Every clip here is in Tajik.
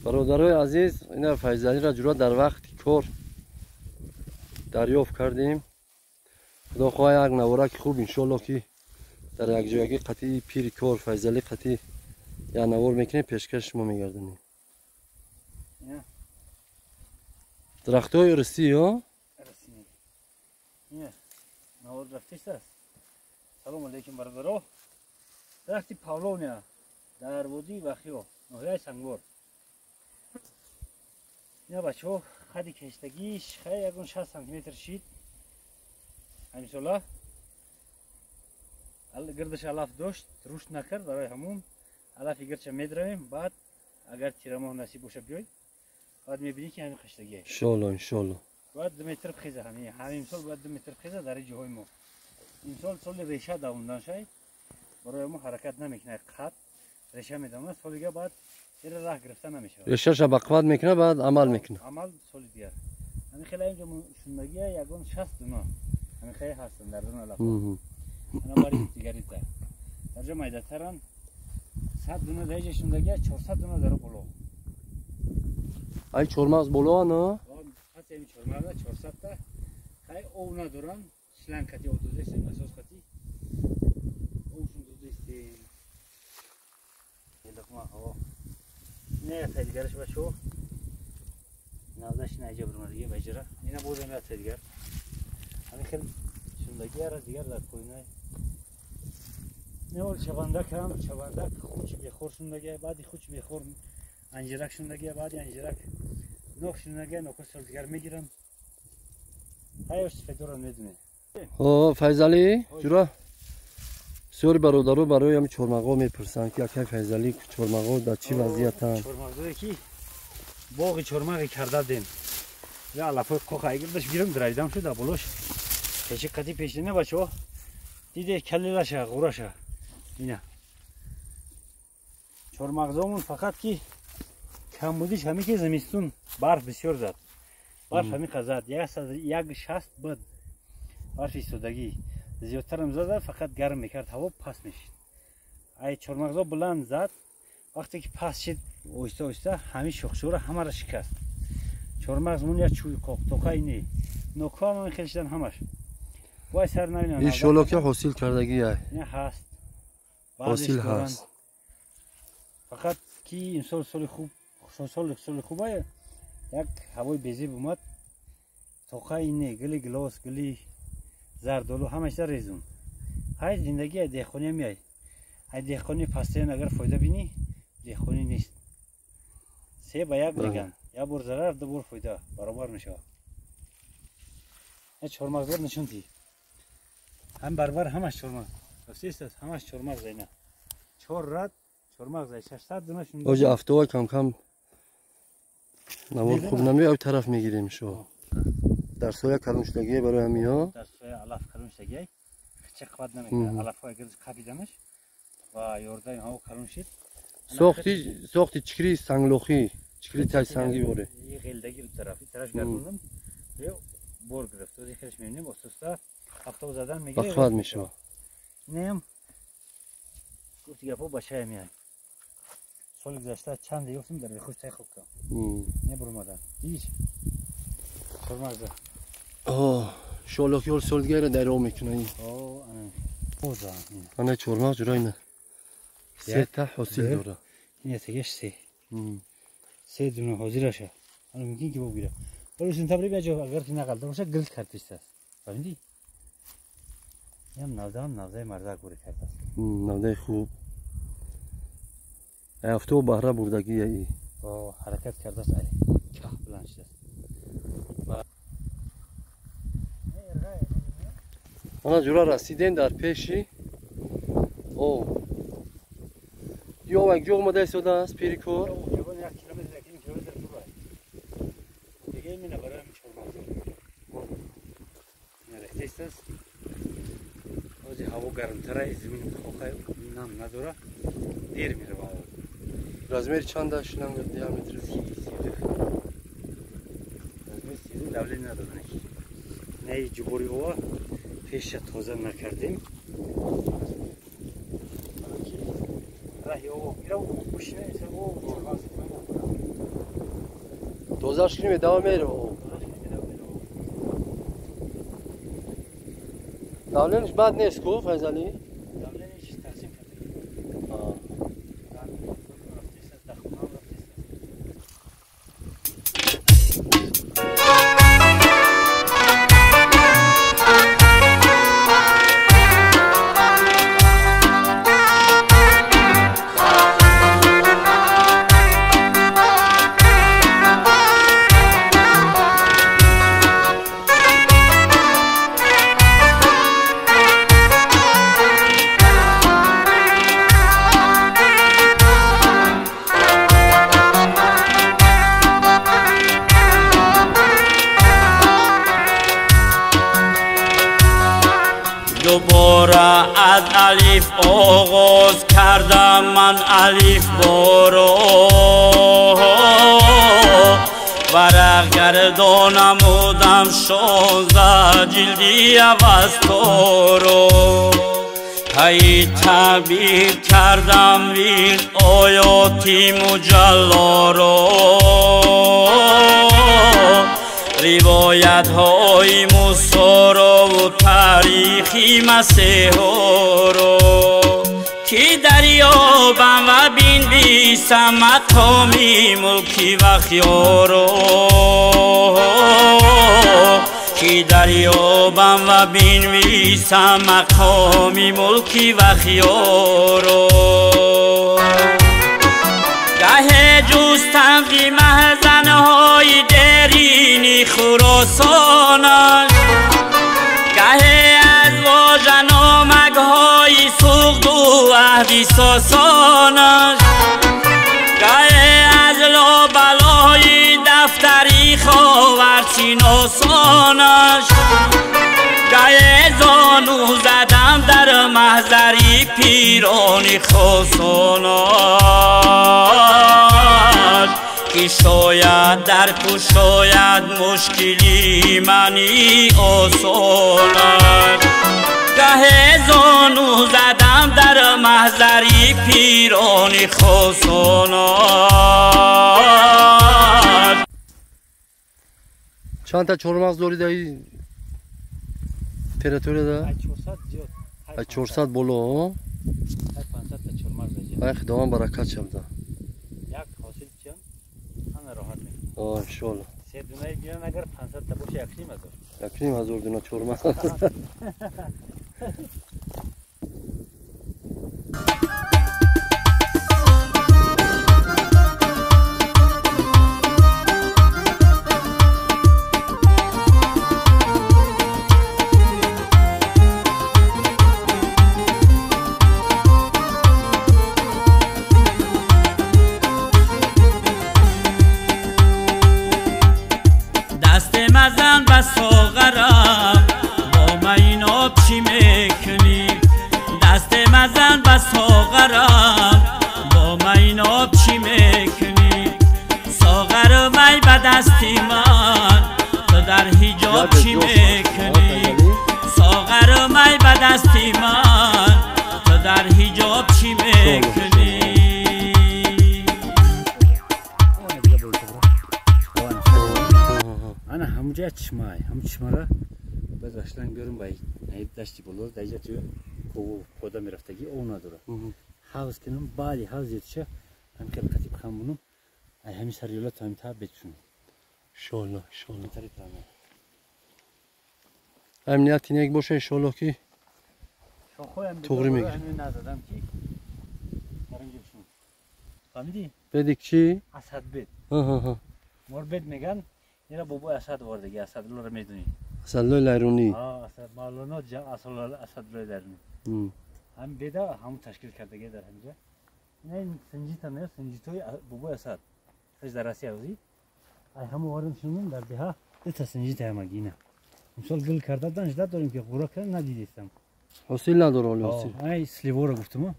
Бародарои азиз, ина Файзалиро ҷура дар вақти кор дарёфт кардем. Худо хоҳад як навораки хуб иншоалло ки дар якҷоягӣ қатъи пири кор Файзалӣ қатъи як навор мекунем, пешкаши шумо мегардонем. Дарахтҳои ирсӣ ё? Навор рафтист. Салом алейкум бародаро. Дарахти павловния дар водии Вахиё, ноҳияи Сангвор. Ина бачаҳо қади кештагиш хай ягон 60 сантиметр шид. Ҳамисола гирдаш алаф дошт, рушд накард, барои ҳамун алафи гирдша медравем, баъд агар тирамоҳ насиб боша биёй, баъд мебинӣ ки ҳамин қаштагие. Иншоалло, иншоалло. Бояд 2 метр хеза, ҳамин сол бояд 2 метр хеза дар ҷоҳои мо. Имсол соли реша давондан шай, барои мо ҳаракат намекунад, қад реша медавонад, соли дигар баъд ира раҳ гирифта намешавад. Решаша ба қувват мекунад, баъд амал мекунад. Амал соли дигар. Ҳамин хела инҷо шундагия ягон 60 дуна ҳамин хела ҳастанд дар дуна алаф. Ана бари дигарита. Дар ҷо майдатаран 100 дуна дар инҷо шундагия, 400 дуна дар боло. Ай чормағз боло ана? Пас ин чормағза 400 та хай ов надоран, шланг кати ов додастем, асос кати овшун додастем. Елақма ҳаво. Не, тай дигараш бачо. Навдаш на иҷа бурмадига баҷара. Ина бозам я тай дигар. Ҳамин хел шундагиара дигар дар поинай. Не ол чавандак ҳам, чавандак хуч бехор шундагия, баъди хуч бехор анҷирак шундагия, баъди анҷирак нок шундагия, ноко сол дигар мегирам. Ҳаёш сифедора медунем. О, Файзалӣ, ҷура бисёри бародаро барои ҳами чормағҳо мепурсанд ки акай Файзалӣ чормағҳо дар чӣ вазъиятанд? Чормағзое ки боғи чормағе карда будем. Я алафои қоқ айгирдаш гирам дравидам шуд болош. Пеши қати пешина бачо. Диде калилаша, ғураша. Ина. Чормағзомон фақат ки камбудиш ҳами ки зимистун барф бисёр зад. Барф ҳами зад, 160 буд. Барф истодагӣ. Зиёдтарам зад, фақат гарм мекард, ҳаво паст мешид. Ай чормағзо буланд зад, вақте ки паст шид, оҳиста оҳиста ҳамин шохшура ҳамаро шикаст. Чормағз мон як чӯй қоқ, тоқаи не. Нокҳо ҳам хел шидан ҳамаш. Вай сар навинам. Иншоалло ки ҳосил кардагӣ ай. Не ҳаст. Ҳосил ҳаст. Фақат ки имсол соли хуб, соли хуб як ҳавои безеб омад. Тоқаи не, гили гилос, гили зардолу ҳамаша резун. Ҳай зиндагӣ ай деҳқонӣ меай. Ай деҳқонӣ пастаян агар фоида бинӣ, деҳқонӣ нест. 3 ба 1 меган. Як бор зарар, 2 бор фоида баробар мешавад. Чормағзор нишон дӣ. Ҳам барбар ҳамаш чормағз. Рафтист ҳамаш чормағз айна. 4 рад чормағз ай 600 дуна шунда. Оҷа афтова кам кам навор хуб намеояд, ай тараф мегирем шо. Дар соя калон шудагие барои ҳамиҳо? Дар соя алаф калон шудагие. Ча қувват намекунад. Алафҳои гирд қапиданаш ва ёрдами ҳаво калон шид. Сохти чикри санглохӣ, чикри тай сангӣ боре. Ғелдаги тараф, тараф гардондам. Бор гирифт. Ози хелш мебинем, оҳиста афтоб задан мегирад. Бақувват мешавад. Инам гуфти гапҳо бачая меяд. Соли гузашта чанде ёфтем дар бехуш тай хоб кардам. Не буромадан. Дидиш? Чормағза. Иншоалло ки ҳол соли дигаре дарё мекунад. Ана чормағз ҷура ина. 3 та ҳосил дорад. Ин тагаш 3. 3 дуна ҳозираша. Ана мумкин ки бигирад. Вале сентябр биё агар ки нақалда боша гил кардист аст. Фаҳмидӣ? Ям навдаам навдаи мардак бури кардааст. Навдаи хуб. Афтоб баҳра бурдагӣ яи. Ҳаракат кардааст али. Каҳ баланд шудааст. Ана ҷура расидем дар пеши об. Ё як ҷо омада истодааст пири кор. 1 километр, 1 километр дур аст. Дига именно барои ҳамин чормағзо. Рафтааст. Ҳозир ҳаво гармтара, замин хока нам надора. Дер мерава об. Размер чанд аст шланга диаметр? 32. Размер 32 давление надорад. Не ҷубори ова пеша тоза накардем. Раҳи об мира бушина, об чормағз. Тозаш кунем давом меро. Давлениш бад нест ку Файзали? Давлениш тақсим карда. دوباره از الف آغاز کردم من الف بارو ورق گردانمودم 16 جلدی اوستا رو هی تعبیر کردم ویل آیاتی مجلا رو روایت های موسی را و تاریخی مسیح را که دریابم و بنویسم مقامی ملکی و خیارو که دریابم و بنویسم مقامی ملکی و خیارو گه جستم بی محزنهای درینی خراسانش گه از واژه‌نامگ‌های سغد و عهدی ساسانش گه از لابلای دفتری خاورشناسانش گه زانو زدم در محضری پیران خاصانش که شاید در کشاید مشکلی منی آسانش گه زانو زدم در محضری پیران خاصانش. چند تا چهارمغز داری در این تریتوری ده؟ 400 زیاد. 400 بالا. 500 تا چهارمغز زیاد. ای خداوند برکت شده. یک حاصل چند؟ همه راحت میکنه. آه ان شاء الله. سه دونه گیرن اگر 500 تا باشه 1.5 هزار. 1.5 هزار دونه چهارمغز. مزن به ساغرم با من آب چی میکنی؟ دست مزن به ساغرم با من آب چی میکنی؟ ساغر می به دستی من تو در حجاب چی میکنی؟ ساغر می به دستی من تو در حجاب چی میکنی؟ انا همونجا چشمای هم چشمارا باز اصلا بیارم با دشتی بالا دایجا تو کو خدا میرفتگی او نداره حوض کنم بالی حوض یتشه هم که قطیب خمونم ای همین سریالا تا هم تا بچون ان شاء الله امنیت یک باشه ان شاء الله که طغری میگیره. همین نزدم که برنجشون فهمیدی؟ بدی چی؟ اسد بد. مور بد میگن اینا بابا اسد وردگی اسدالله رو میدونی؟ اسدالله لرونی. آه اسد مولانا جا اسدالله لرونی. هم بده هم تشکیل کرده در همینجا. این سنجیت هم نه سنجیتوی بابا اسد. خش در آسیا وزی. ای همو وارد شدن در ده دو تا سنجیت هم گینه. امسال گل کرده دادن جدا داریم که خوراک ندیدیم. حاصل نداره حالا حاصل. ای سلیوا رو گفتم.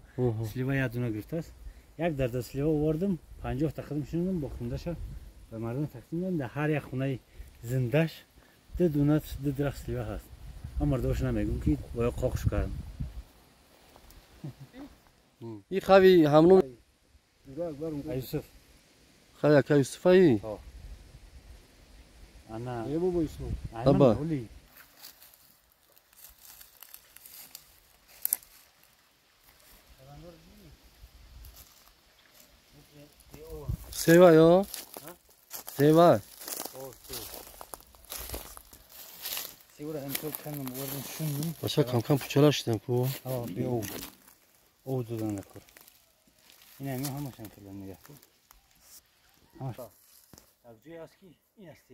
سلیوا یه دونه گرفته است. یک درد سلیوا آوردم 50 تا خدم شدم با خونده‌ش به مردم تقسیم کردم. در هر یک خونه زندهش دو دونه دو درخت سلیوا هست. اما مردمش نمیگم که باید قاقش کردم. این خوی همون یوسف خوی اکا یوسفایی؟ Ана. Не бобо Ислом. Аба. Сева ё? Сева. Бача кам-кам пучала шидам ку. Ҳа, биё. Об додан накор. Ин ҳамин ҳамашон кардам нигоҳ кун. Ҳамаш. Як ҷое аст ки ин аст.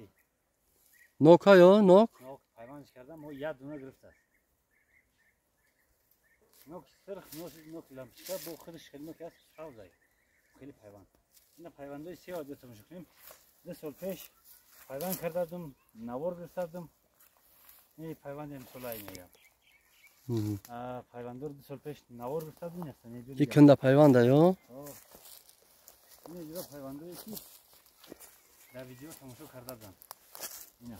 Нока ё нок? Нок пайвандш кардам, мо як дона гирифтааст. Нок сирх, нок лампочка, бо худаш хеле нок аст, сабзай. Хеле пайванд. Ина пайвандои се одат тамошо кунем. 2 сол пеш пайванд кардадум, навор гирифтадум. Ин пайванди имсолаи мегам. Пайвандор 2 сол пеш навор гирифтадум, ин аст. Ин канда пайванда ё? Ин ҷо пайвандое ки дар видео тамошо кардадам. Ина.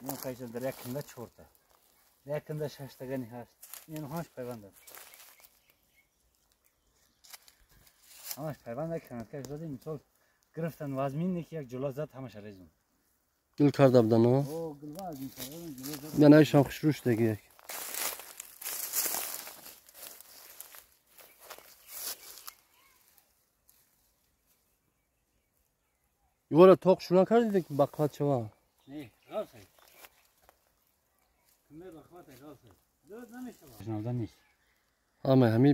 Ина қайса дар як канда 4 та. Дар як канда 6 тагани ҳаст. Ин ҳамаш пайванд аст. Ҳамаш пайванд як канаткаш додем, мисол гирифтан вазмин ки як ҷула зад ҳамаша резун. Гул карда будан, о? О, гул вазмин кардан, ҷула зад. Я наишам хушрӯш деги як. Ювора тоқ шуна кардиде ки бақват шава? Не, ғалсай. Кунде бақват ай ғалсай. Дод намешава. Навда нест. Ҳама ҳами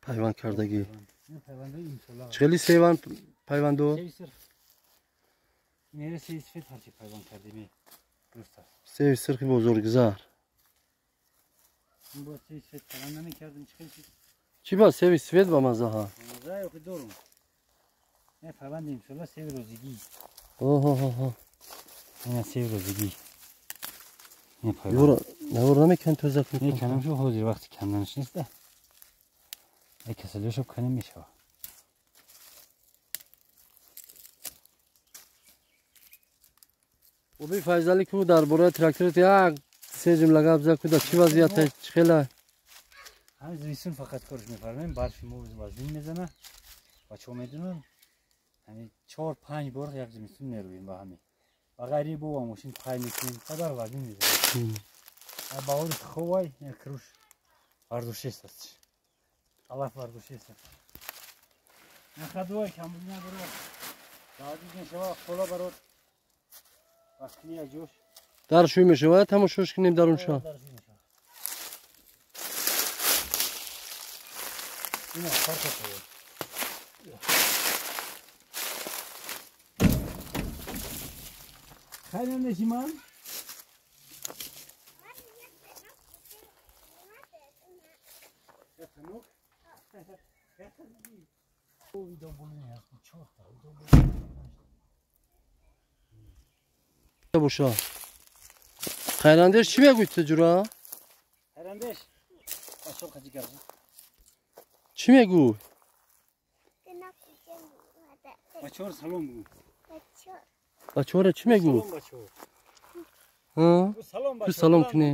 пайванд кардагӣ. Пайвандаи имсола. Чӣ хели севан пайвандо? Севи сирх. Инере севи сфед ҳарчи пайванд кардем. Дуруст аст. Севи сирхи бозоргузар. Ин бояд севи сфед пайванд намекардем, чӣ хели чиз? Чӣ ба севи сфед ба мазаҳа? Мазаҳа ё дорум. Не пайванди имсола севи розигӣ. Оҳо. Ина севи розигӣ. Не пайванд. Юра, навор намекан тоза кун. Не канам шу ҳозир вақти канданаш нест да. Ай касалиошо канем мешава. Оби Файзали ку дар бораи тракторит як се ҷумла гап зад ку дар чӣ вазъият чӣ хела? Ҳамин зимистон фақат корш мефармоем, барфи мо вазмин мезана. Бачаҳо медонанд. Ҳамин 4-5 бор як зимистон мерӯем ба ҳамин. Ба ғайри бо мошин пай мекунем, қадар вазмин мезанад. Баҳори ховай як руш бардошест аст. Алаф бардошест аст. Нахадвой камбуд набарод. Баъди мешава хола барод. Вақти як ҷош. Дар шӯй мешава, тамошош кунем дар унша. Ина фарқ шавад. Хайр нешиман? Боша. Хайрандеш чӣ мегӯй ту ҷура? Хайрандеш. Бачо қаҷи гап. Чӣ мегӯй? Бачор салом бигӯ. Бачора чӣ мегӯй? Салом бачо. Салом бачо. Ту салом кунӣ.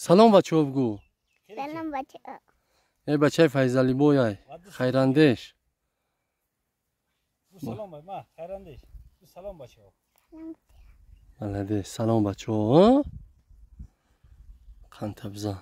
Салом бачо бигӯ. Салом бачо. Эй бачаи Файзали бояй. Хайрандеш. Салом ма хайрандеш. Салом бачо. Молодец, салом бачо. Қантабзан.